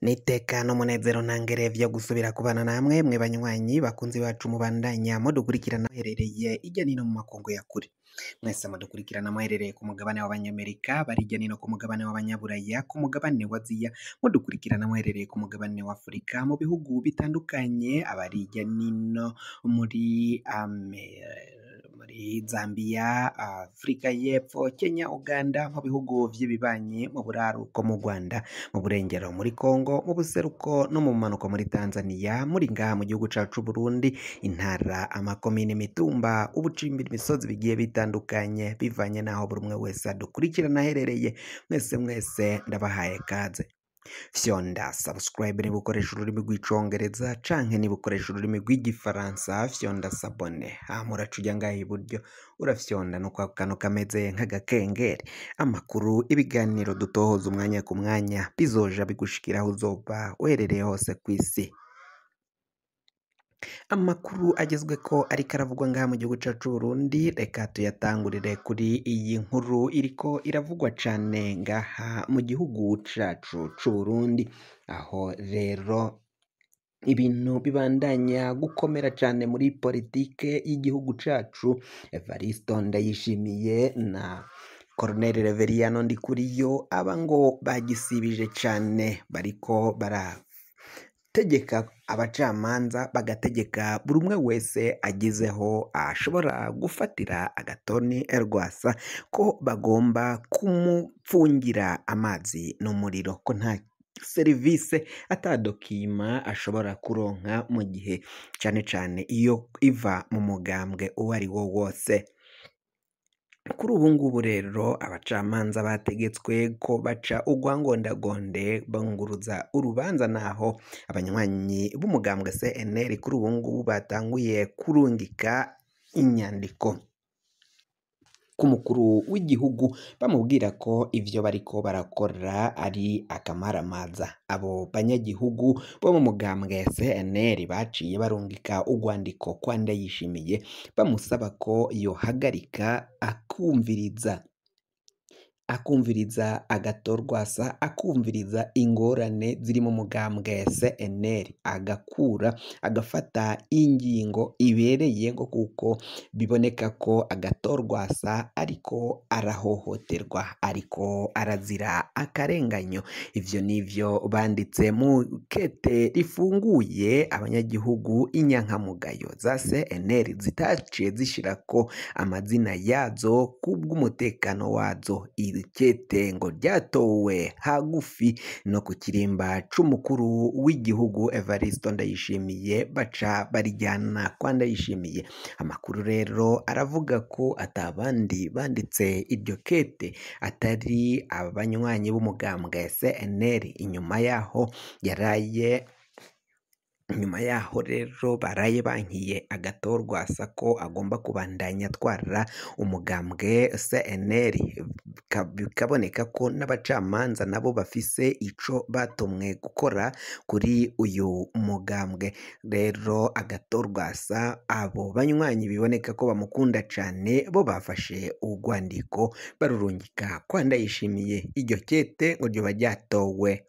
N'iteka n'umunezero ntangere vyo gusubira kubana namwe mwe banywanyi bakunzi bacu mubandanya mudukurikirana muherereye irya nino mu makungu ya kure. Mwese mudukurikirana muherereye ku mugabane w'abanyamerika, bari hirya nino ku mugabane w'abanyaburaya, ku mugabane wa Aziya, mudukurikirana muherereye ku mugabane wa Afurika, mu bihugu bitandukanye, abari hirya nino muri muri Zambia, Afurika y'Epfo, Kenya, Uganda, mu bihugu vy'ibibanyi, mu buraruko mu Rwanda, mu burengero muri Kongo, mu buseruko no mu bumanuko muri Tanzania, muri ngaha mu gihugu cacu Burundi, intara, amakomine, imitumba, ubucimbiri, imisozi bigiye bitandukanye bivanye n'aho buri umwe wese adukurikirana aherereye. Mwese mwese ndabahaye kaze. Fyonda subscribe niba ukoresha ururimi rw'icongereza canke niba ukoresha ururimi rw'igifaransa, fyonda s'abonner. Hama uraca uja ngaha iburyo urafyonda no kwa kantu kameze nk'agakengeri. Amakuru, ibiganiro dutohoza umwanya ku mwanya bizoja bigushikira aho uzoba uherereye hose kw'isi. Amakuru agezweko ariko aravugwa ngaha mu gihugu cacu Burundi, reka tuyatangurire kuri iyi nkuru iriko iravugwa cane ngaha mu gihugu cacu c'Uburundi, aho rero ibintu bibandanya gukomera cane muri politike y'igihugu cacu. Evaristo Ndayishimiye na Colonel Reveriyano Ndikuriyo aba ngo bagisibije cane, bariko barategeka abacamanza, bagategeka buri umwe wese agizeho ashobora gufatira agatoni Rwasa ko bagomba kumupfungira amazi n'umuriro, ko nta serivise ata dokima ashobora kuronka mu gihe cane cane iyo iva mu mugambwe uwo ari wo wose. Kuri ubu ngubu rero abacamanza bategetswe ko baca urwangondagonde bunguruza urubanza, naho abanywanyi b'umugambwe CNL kuri ubu ngubu batanguye kurungika inyandiko ku mukuru w'igihugu bamubwira ko ivyo bariko barakora ari akamaramaza. Abo banyagihugu bo mu mugambwe CNL baciye barungika urwandiko kwa Ndayishimiye bamusaba ko yohagarika akumviriza agatorwasa, akumviriza ingorane ziri mu mugambwe CNL, agakura agafata ingingo ibereye ngo kuko biboneka ko agatorwasa ariko arahohoterwa, ariko arazira akarenganyo. Ivyo nivyo banditse mu kete rifunguye abanyagihugu inyankamugayo za CNL zitaciye zishirako amazina yazo kubw'umutekano wazo. Iri kete ngo ryatowe hagufi no ku kirimba c'umukuru w'igihugu Evaristo Ndayishimiye, baca barijyana kwa Ndayishimiye. Amakuru rero aravuga ko atabandi banditse iryo kete atari abanywanyi b'umugambwe CNL. Inyuma yaho yaraye nyuma yaho rero baraye bankiye agatorwasa ko agomba kubandanya atwara umugambwe CNL, bikaboneka ko n'abacamanza nabo bafise ico batumwe gukora kuri uyu mugambwe. Rero agatorwasa abo banywanyi biboneka ko bamukunda cane bo bafashe urwandiko barurungika kwa Ndayishimiye. Iryo kete ngo ryoba ryatowe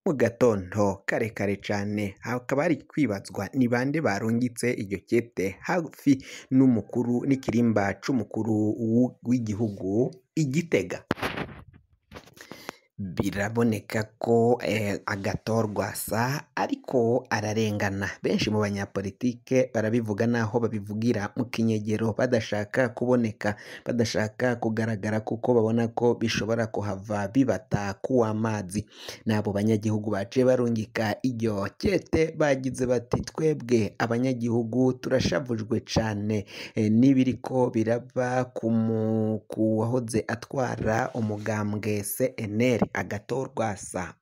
mu gatondo kare kare cane, hakaba hari kwibazwa ni bande barungitse iryo kete hafi n'umukuru n'ikirimba c'umukuru w'igihugu i Gitega. Biraboneka ko agatorwasa ariko ararengana. Benshi mu banyapolitike barabivuga naho babivugira mu kinyegero, badashaka kuboneka, badashaka kugaragara kuko babona ko bishobora kuhava bibata kuw'amazi. N'abo banyagihugu baciye barungika iryo kete bagize bati twebwe abanyagihugu turashavujwe cane n'ibiriko biraba ku wahoze atwara umugambwe CNL agatorwasa.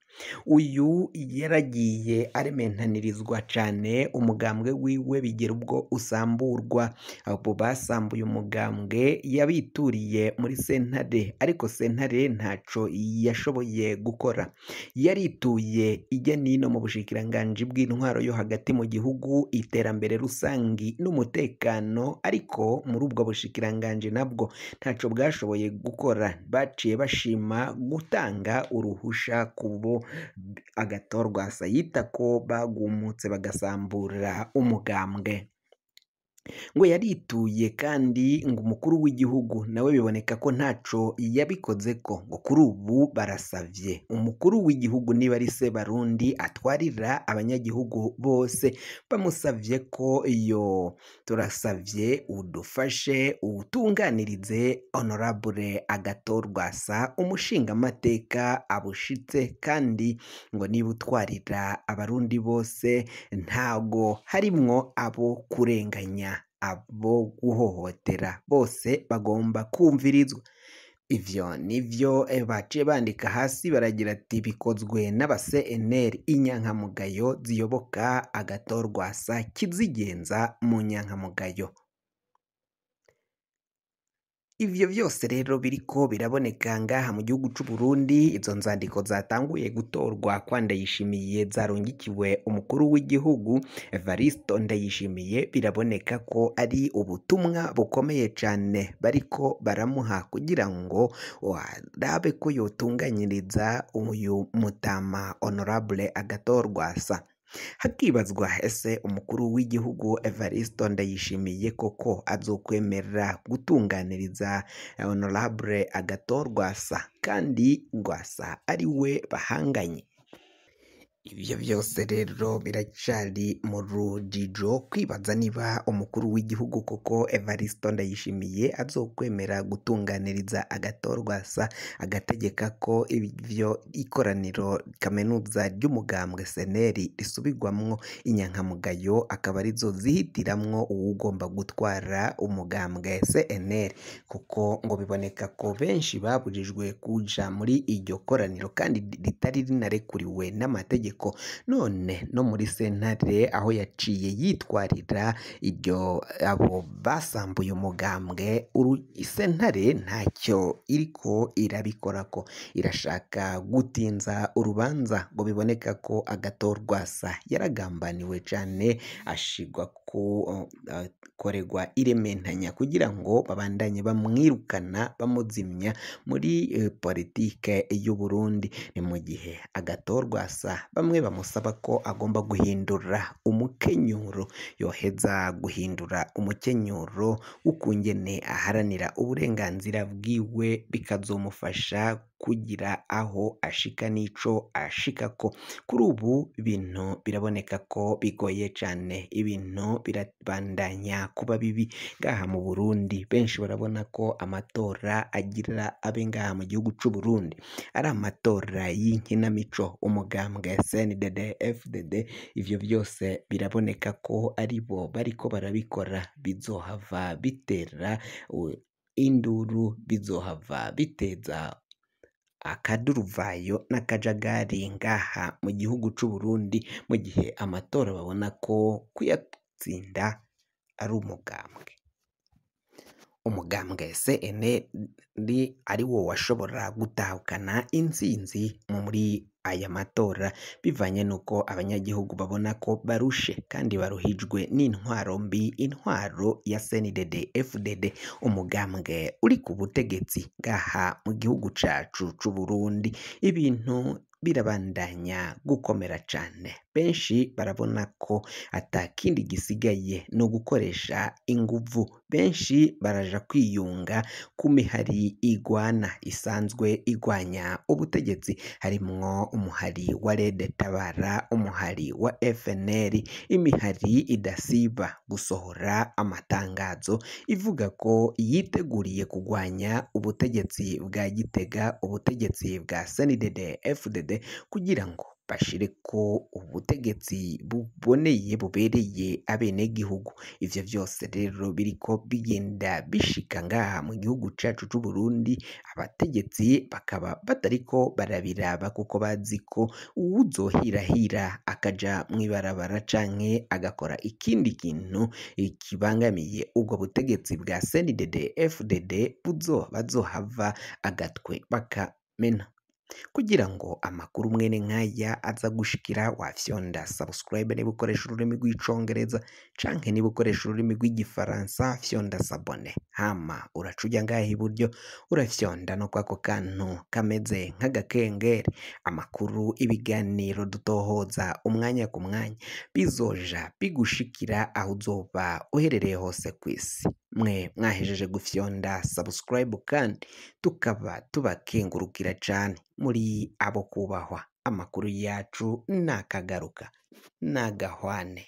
Uyu yaragiye arementanirizwa cane umugambwe wiwe bigera ubwo usamburwa. Abo basambuye umugambwe yabituriye muri sentare, ariko sentare ntaco yashoboye gukora. Yarituye ijya nino mu bushikiranganji bw'intwaro yo hagati mu gihugu, iterambere rusangi n'umutekano, ariko muri ubwo bushikiranganji nabwo ntaco bwashoboye gukora. Baciye bashima gutanga uruhusha kubo Agathon Rwasa yita ko bagumutse bagasambura umugambwe. Ngo yarituye kandi ngo umukuru w'igihugu nawe biboneka ko ntaco yabikozeko, ngo kuri ubu barasavye umukuru w'igihugu niba ari se Barundi atwarira abanyagihugu bose, bamusavye ko yo turasavye udufashe utunganirize Honorable Agathon Rwasa umushingamateka abushitse, kandi ngo niba utwarira abarundi bose ntago harimwo abo kurenganya, abo guhohotera, bose bagomba kumvirizwa. Ivyo nivyo baciye bandika hasi baragira ati bikozwe n'aba CNL inyankamugayo ziyoboka Agathon Rwasa kizigenza mu nyankamugayo. Ivyo vyose rero biriko biraboneka ngaha mu gihugu c'u Burundi, izo nzandiko zatanguye gutorwa kwa Ndayishimiye zarungikiwe umukuru w'igihugu Evaristo Ndayishimiye, biraboneka ko ari ubutumwa bukomeye cane bariko baramuha kugira ngo arabe ko yotunganyiriza uyu mutama Honorable Agathon Rwasa. Hakibazwa ese umukuru w'igihugu Evaristo Ndayishimiye koko azokwemera gutunganiriza Honorable Agathon Rwasa kandi Rwasa ari we bahanganye? Ivyo vyose rero biracari mu rujijo kwibaza niba umukuru w'igihugu koko Evaristo Ndayishimiye azokwemera gutunganiriza Agathon Rwasa agategeka ko ivyo ikoraniro kaminuza ry'umugambwe seneri risubirwamwo inyankamugayo akaba arizo zihitiramwo uwugomba gutwara umugambwe CNL, kuko ngo biboneka ko benshi babujijwe kuja muri iryo koraniro kandi ritari rinarekuriwe n'amategeko. None no muri sentare aho yaciye yitwarira iryo abo basambuye umugambwe, sentare ntacyo iriko irabikorako, irashaka gutinza urubanza ngo biboneka ko Agathon Rwasa yaragambaniwe cane ashigwa ku koregwa irementanya kugira ngo babandanye bamwirukana bamuzimya muri politike y'u Burundi. Ni mu gihe Agathon Rwasa bamwe bamusaba ko agomba guhindura umukenyuro, yoheza guhindura umukenyuro w'ukungene aharanira uburenganzira bwiwe, bikazomufasha kugira aho ashika n'ico ashikako. Kuri ubu ibintu biraboneka ko bigoye cane, ibintu birabandanya kuba bibi ngaha mu Burundi. Benshi barabona ko amatora agira abe ngaha mu gihugu c'u Burundi ari amatora y'inkinamico, umugambwe CNDD FDD, ivyo vyose biraboneka ko aribo bariko barabikora, bizohava bitera induru, bizohava biteza akaduruvayo n'akajagari ngaha mu gihugu c'u Burundi, mu gihe amatora babona ko kuyatsinda ari umugambwe. Umugambwe CNL ari wo washobora gutahukana intsinzi muri aya matora, bivanye n'uko abanyagihugu babona ko barushe kandi baruhijwe n'intwaro mbi, intwaro ya CNDD FDD, umugambwe uri ku butegetsi ngaha mu gihugu cacu c'u Burundi. Ibintu birabandanya gukomera cane, benshi barabona ko atakindi gisigaye no gukoresha inguvu, benshi baraja kwiyunga ku mihari igwana isanzwe igwanya ubutegetsi, harimwo umuhari wa Red Tabara, umuhari wa FNL, imihari idasiba gusohora amatangazo ivuga ko yiteguriye kugwanya ubutegetsi bwa Gitega, ubutegetsi bwa CNDD FDD, kugira ngo bashireko ubutegetsi buboneye bubereye abenegihugu. Ivyo vyose rero biriko bigenda bishika ngaha mu gihugu cacu c'u Burundi, abategetsi bakaba batariko barabiraba kuko bazi ko uwuzohirahira akaja mw'ibarabara canke agakora ikindi kintu kibangamiye ubwo butegetsi bwa CNDD FDD bazohava agatwe bakamena. Kugira ngo amakuru mwene nkaya aza gushikira, wafyonda subscribe niba ukoresha ururimi rw'icongereza, canke niba ukoresha ururimi rw'igifaransa fyonda s'abonner. Hama uraca uja ngaha iburyo, urafyonda no kwako kantu kameze nk'agakengeri. Amakuru, ibiganiro dutohoza umwanya ku mwanya bizoja bigushikira aho uzoba uherereye hose kw'isi. Mwe mwahejeje gufyonda subscribe kandi tukaba tubakengurukira cane, muri abo kubahwa. Amakuru yacu nakagaruka nagahwane.